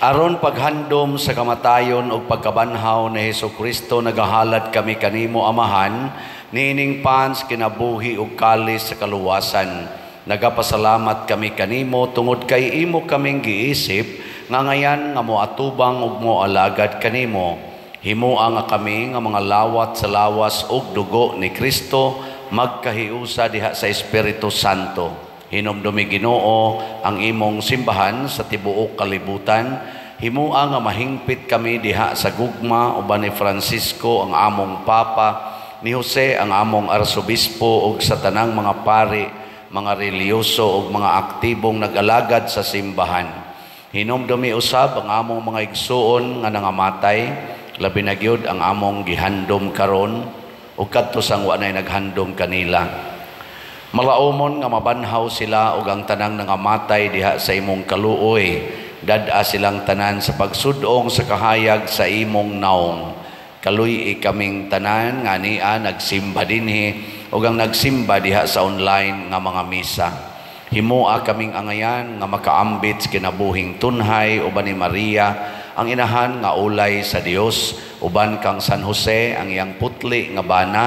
Aron paghandom sa kamatayon ug pagkabanhaw ni Hesukristo, nagahalad kami kanimo, Amahan, niining pans kinabuhi ug kalis sa kaluwasan. Nagapasalamat kami kanimo tungod kay imo kaming giisip nga ngayan nga moatubang ug moalagad kanimo. Himoa nga kami nga mga lawat sa lawas ug dugo ni Kristo magkahiusa diha sa Espiritu Santo. Hinumdumi, Ginoo, ang imong simbahan sa tibuok kalibutan. Himoa nga mahingpit kami diha sa gugma uban ni Francisco ang among Papa, ni Jose ang among Arsobispo, ug sa tanang mga pari, mga relihiyoso ug mga aktibong nag-alagad sa simbahan. Hinumdumi usab ang among mga igsuon nga nangamatay, labi na gyud ang among gihandom karon ug kadto sang wa nay naghandom kanila. Malaumon nga mabanhaw sila ug ang tanang nangamatay diha sa imong kaluoy. Dad-a silang tanan sa pagsudong sa kahayag sa imong naong. Kaluy-i kaming tanan nga nia nagsimba dinhi ug ang nagsimba diha sa online nga mga misa. Himoa kaming angayan nga makaambit sa kinabuhing tunhay uban ni Maria ang inahan nga ulay sa Dios, uban kang San Jose ang iyang putli nga bana,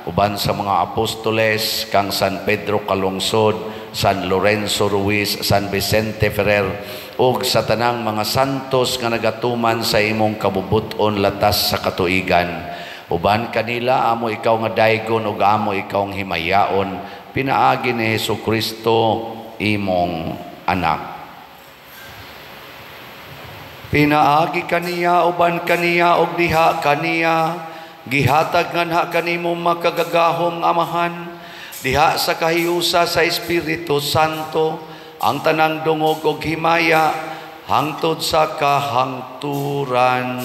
uban sa mga apostoles kang San Pedro Calungsod, San Lorenzo Ruiz, San Vicente Ferrer, ug sa tanang mga santos nga nagatuman sa imong kabubut-on latas sa katuigan. Uban kanila amo ikaw nga daygon ug amo ikaw ang himayaon, pinaagi ni Hesukristo imong anak. Pinaagi kaniya, uban kaniya ug diha kaniya, gihatag nganha kanimo makagagahom Amahan, diha sa kahiusa sa Espiritu Santo, ang tanang dungog ug himaya hangtod sa kahangturan.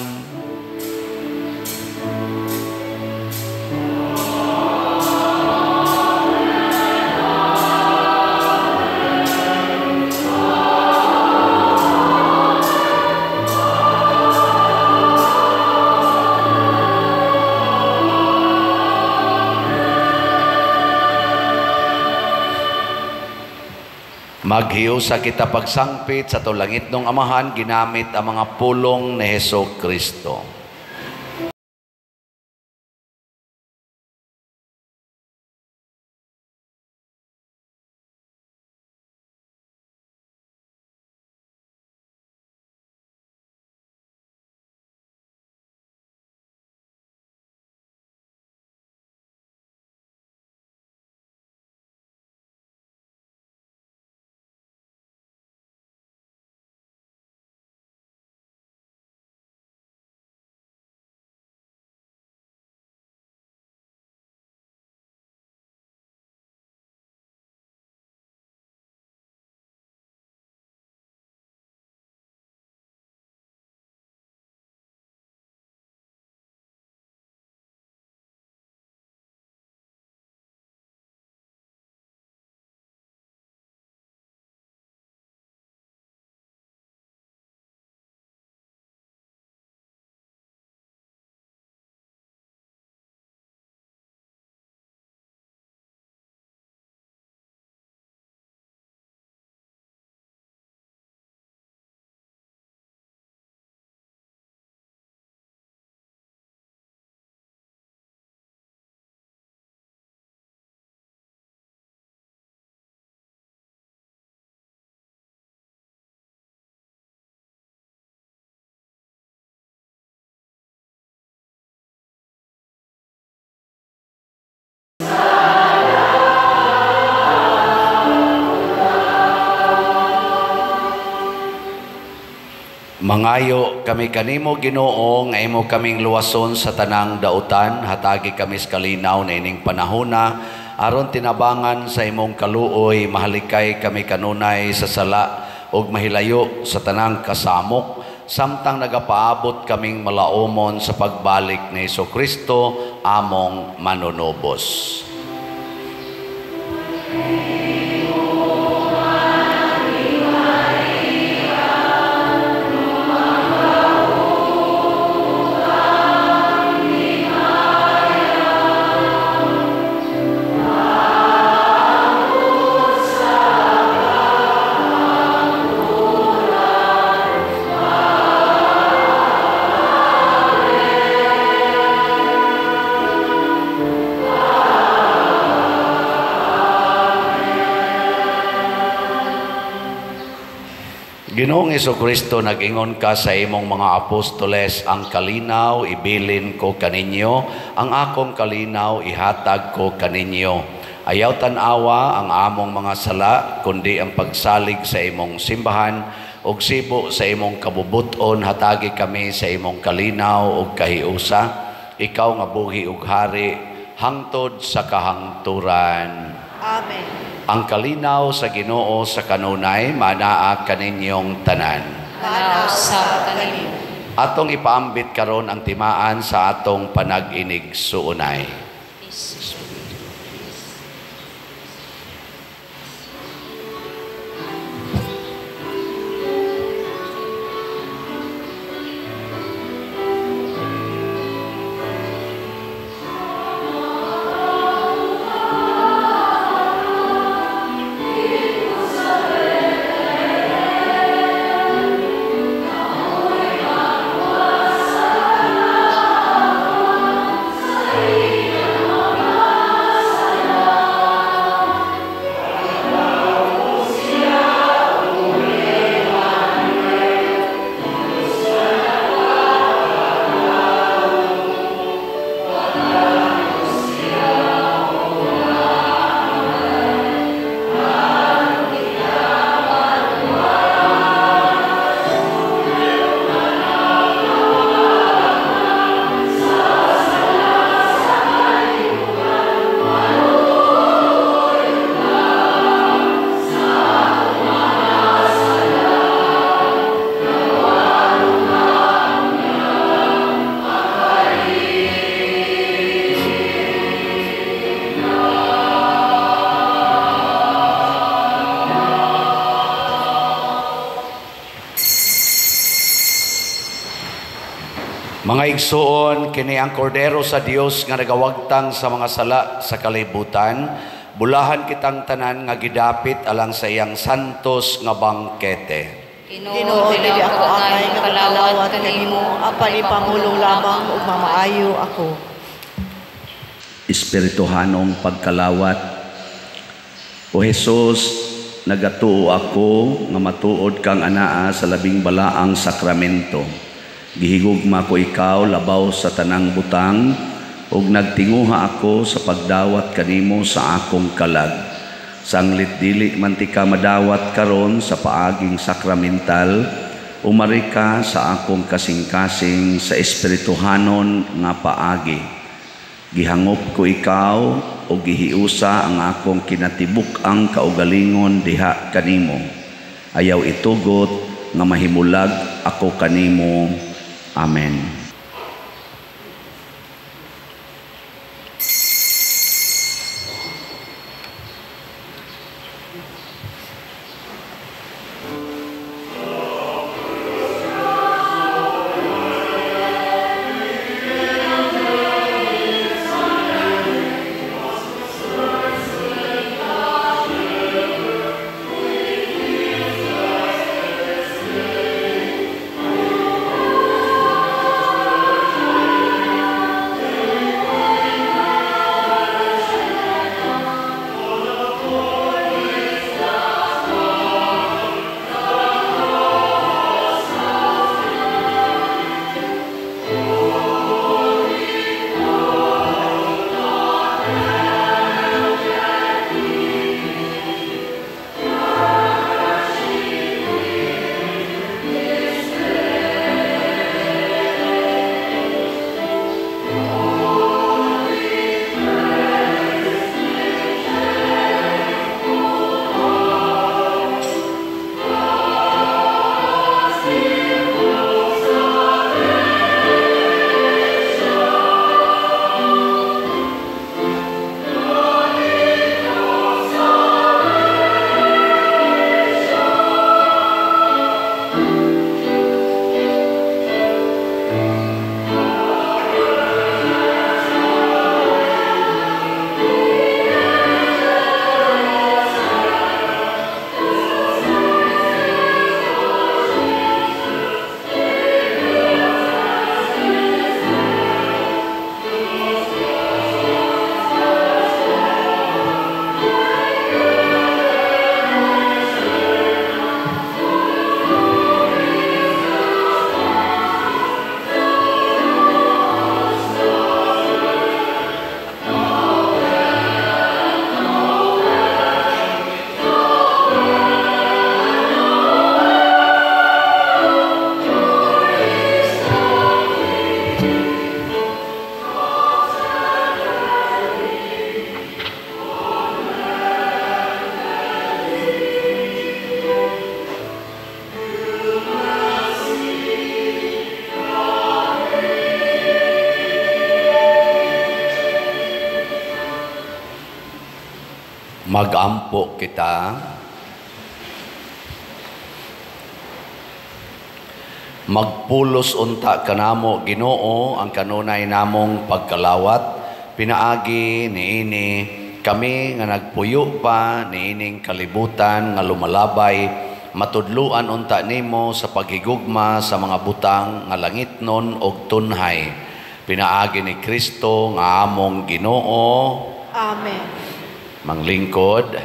Maghiusa kita pagsangpit sa tulangit ng Amahan, ginamit ang mga pulong ni Hesukristo. Mangayo kami kanimo, Ginoo, nga imo kaming luwason sa tanang dautan, hatagi kami sa kalinaw na ining panahona, aron tinabangan sa imong kaluoy, mahalikay kami kanunay sa sala ug mahilayo sa tanang kasamok, samtang nagapaabot kaming malaomon sa pagbalik ni Hesukristo among manunubos. Ginoong Hesukristo, nag-ingon ka sa imong mga apostoles, ang kalinaw ibilin ko kaninyo, ang akong kalinaw ihatag ko kaninyo. Ayaw tan-awa ang among mga sala, kundi ang pagsalig sa imong simbahan, ug sibo sa imong kabubuton, hatagi kami sa imong kalinaw ug kahiusa. Ikaw nga buhi ug hari, hangtod sa kahangturan. Amen. Ang kalinaw sa Ginoo sa kanunay manaa kaninyong tanan. Manaa usab kanimo. Atong ipaambit karon ang timaan sa atong panag-inig suunay. Peace. Mga igsuon, kini ang kordero sa Dios nga nagawagtang sa mga sala sa kalibutan, bulahan kitang tanan nga gidapit alang sa iyang santos nga bangkete. Ginoo, dili ako angay nga kalawat kanimo, apan ipamulong lamang ug mamaayo ako. Espirituhanong pagkalawat. O Jesus, nagatuo ako nga matuod kang anaa sa labing balaang sakramento. Gihigugma ko ikaw labaw sa tanang butang, ug nagtinguha ako sa pagdawat kanimo sa akong kalag. Sanglit dili man ti ka madawat karon sa paaging sakramental, umari ka sa akong kasing-kasing sa espirituhanon nga paagi. Gihangop ko ikaw ug gihiusa ang akong kinatibuk-ang kaugalingon diha kanimo. Ayaw itugot nga mahimulag ako kanimo. Amen. Magampo kita. Magpulos unta kanamo Ginoo ang kanunay namong pagkalawat, pinaagi niini kami nga nagpuyo pa niining kalibutan nga lumalabay, matudluan unta nimo sa paghigugma sa mga butang nga langitnon og tunhay, pinaagi ni Kristo nga among Ginoo. Amen. Manglingkod,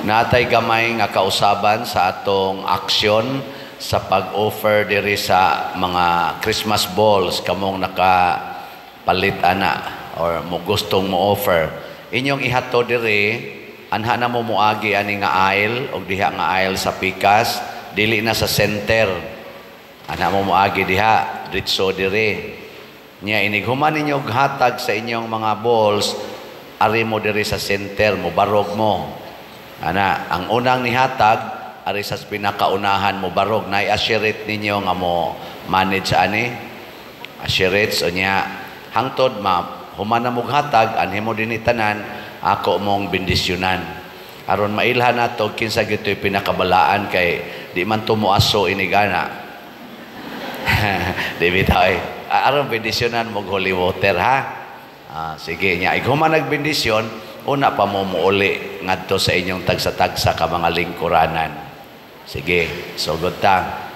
natay gamay nga kausaban sa atong aksyon sa pag-offer diri sa mga Christmas balls kamong nakapalit ana or mo gustong mo offer. Inyong ihato diri, anha na mo moagi ani nga aisle og diha nga aisle sa pikas, dili na sa center. Anha mo moagi diha, diretso diri. Nya inig human ninyo og hatag sa inyong mga balls, ari mo diri sa center, mo barog mo. Ana, ang unang nihatag, ari sa pinakaunahan mo barog. Nay assuret ninyo nga mo manage ani. Assurets o niya, hangtod ma human na mong hatag, anhi mo dinhi tanan, ako mong bendisyonan. Aron mailhan nato kinsa gito'y pinakabalaan kay di man to moaso inigana. Di bitaw eh. Aron bendisyonan mo holy water ha. Sige niya, ig human nagbendisyon, una pa mo muuli ngadto sa inyong tagsa-tagsa ka mga lingkuranan. Sige, sugod ta.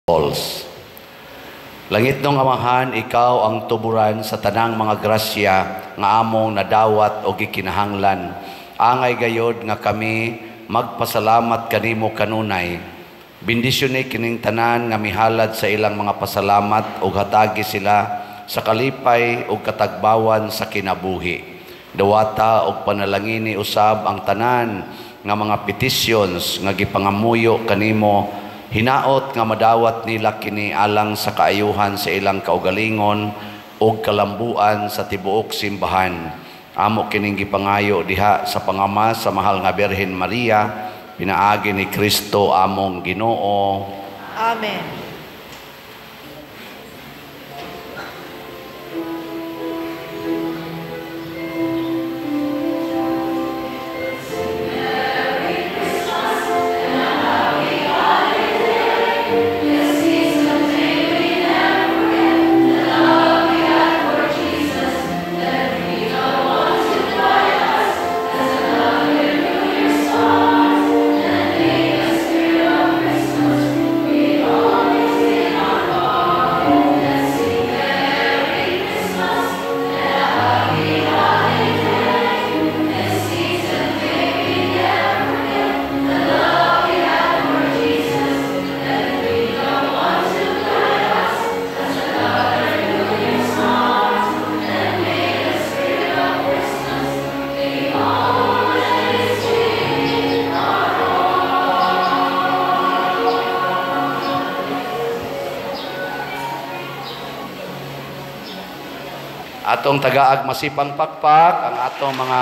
Balls. Langit nung Amahan, ikaw ang tuburan sa tanang mga grasya nga among nadawat o gikinahanglan. Angay gayod nga kami magpasalamat kanimo kanunay. Bendisyon ni kining tanan nga mihalad sa ilang mga pasalamat ug hatagi sila sa kalipay ug katagbawan sa kinabuhi. Dawata og panalangini usab ang tanan nga mga petitions nga gipangamuyo kanimo Hinaot nga madawat nila kini alang sa kaayuhan sa ilang kaugalingon ug kalambuan sa tibuok simbahan. Amo kining gipangayo diha sa pangama sa mahal nga Birhen Maria, pinaagi ni Kristo among Ginoo. Amen. Atong tagaag masipang pakpak ang atong mga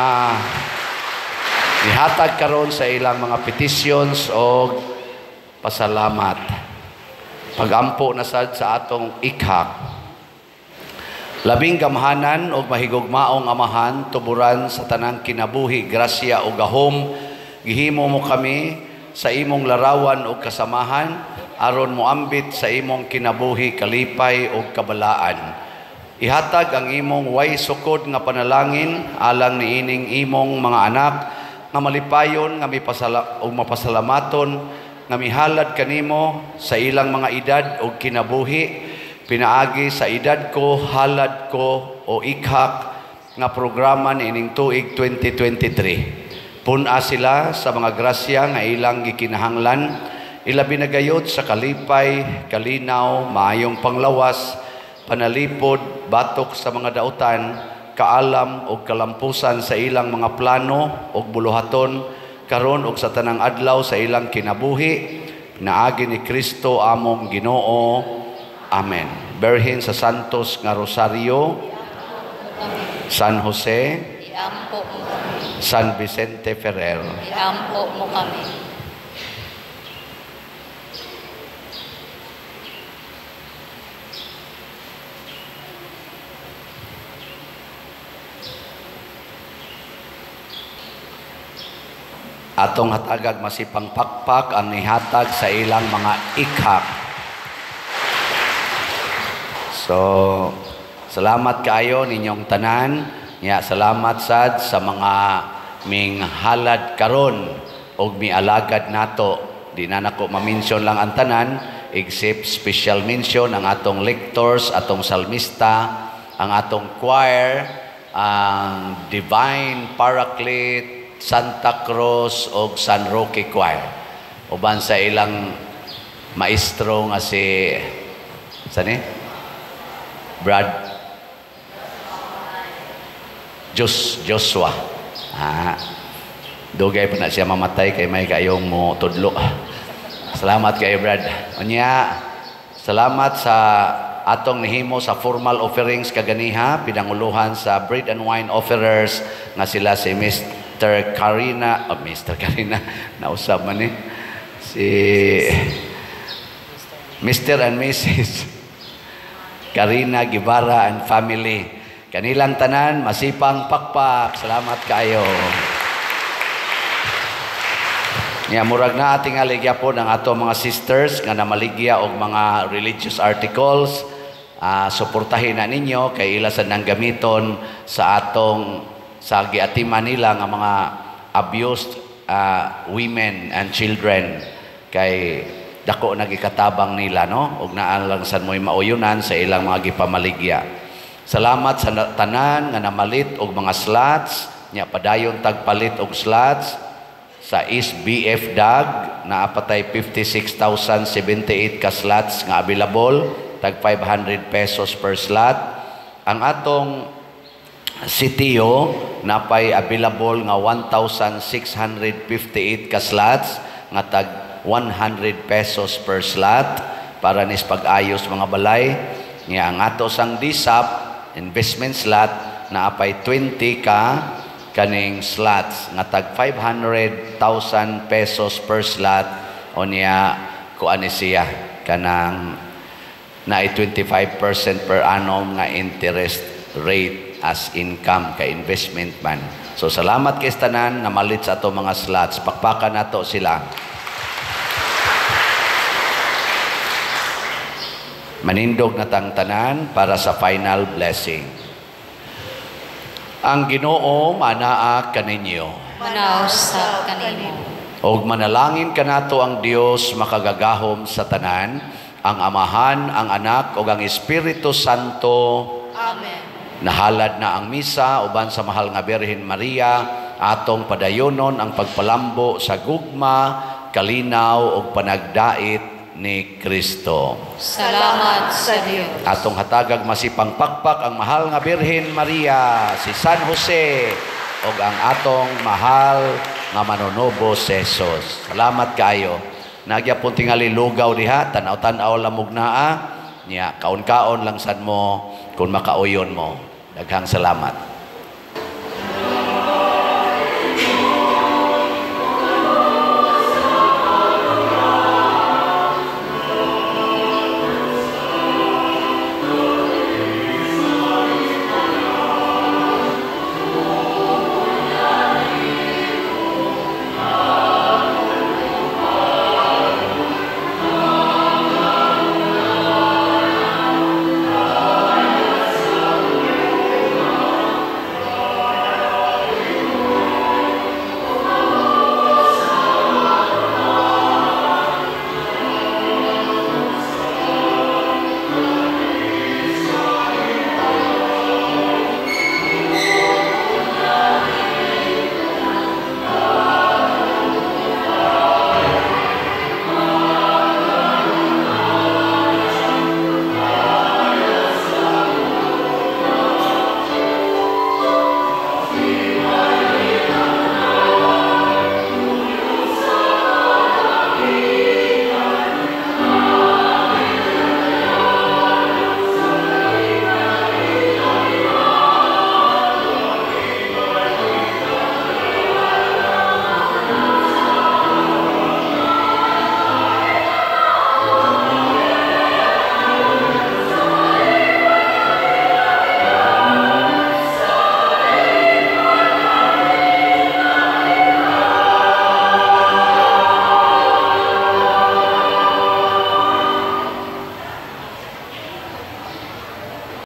nihatag karon sa ilang mga petitions og pasalamat. Pagampo na sad sa atong ikhak. Labing gamhanan og mahigugmaong amahan, tuburan sa tanang kinabuhi, grasya og gahom, gihimo mo kami sa imong larawan og kasamahan, aron moambit sa imong kinabuhi, kalipay og kabalaan. Ihatag ang imong way sukod nga panalangin alang niining imong mga anak nga malipayon nga mipasala o mapasalamaton nga mihalad kanimo sa ilang mga edad og kinabuhi, pinaagi sa edad ko, halad ko o ikhak nga programa niining tuig 2023. Pun-a sila sa mga grasya nga ilang gikinahanglan, ilabi na gayod sa kalipay, kalinaw, maayong panglawas, panalipod, batok sa mga dautan, kaalam o kalampusan sa ilang mga plano o buluhaton, karon og sa tanang adlaw sa ilang kinabuhi, pinaagi ni Kristo among Ginoo. Amen. Berhin sa Santos nga Rosario, San Jose, iampo mo kami. San Vicente Ferrer, iampo mo kami. Atong hatagag masipang pakpak ang nihatag sa ilang mga ikhak. So, salamat kaayo ninyong tanan. Nya, salamat sad sa mga minghalad karon og mialagad nato. Di na nako ma-mention lang ang tanan, except special mention ang atong lectors, atong salmista, ang atong choir, ang Divine Paraclete, Santa Cruz og San Roque Choir. Uban sa ilang maestro nga si sani? Brad Joshua. Ah, dugay pa na siya mamatay kay may kayong mo tudlo. Salamat kayo, Brad. Unya, salamat sa atong nihimo sa formal offerings kaganiha, pinanguluhan sa bread and wine offerers nga sila si Mr. Karina, oh, Mr. Karina, nausap man ni, si Mr. and Mrs. Karina Guevara and family. Kanilang tanan, masipang pakpak. Salamat kayo. Nya, murag na ating aligya po ng ato mga sisters nga namaligya og mga religious articles. Suportahin na ninyo kay ila sad nang gamiton sa atong sa giatiman nila nga mga abused women and children kay dako na gikatabang nila, no? Og naa lang sad mo'y mauyunan sa ilang mga gipamaligya. Salamat sa tanan nga namalit og mga slots, nya padayon tagpalit og slots sa SBF DAG naa patay 56,078 ka slots nga available, tag 500 pesos per slot. Ang atong CTO napay available nga 1,658 ka slots nga tag 100 pesos per slot para nis pag-ayos mga balay. Nga ang ato sang DSAP investment slot naapay 20 ka kaning slots nga tag 500,000 pesos per slot o niya kuan ni siya kanang naay 25% per annum nga interest rate as income kay investment man. So salamat kay tanan namalit sa ato mga slots. Pakpakan nato sila. Manindog na tang tanan para sa final blessing. Ang Ginoo manaa kaninyo. Manausap kanimo. Og manalangin kanato ang Dios makagagahom sa tanan, ang Amahan, ang Anak ug ang Espiritu Santo. Amen. Nahalad na ang misa uban sa mahal nga Birhen Maria, atong padayonon ang pagpalambo sa gugma, kalinaw ug panagdait ni Kristo. Salamat sa Dios. Atong hatagag masipang pakpak ang mahal nga Birhen Maria, si San Jose ug ang atong mahal nga manunubos si Jesus. Salamat kaayo. Nagyapon tingali lugaw diha, tan-aw-tan-aw lamog naa, niya kaon-kaon lang sad mo kung makauyon mo. Daghang salamat.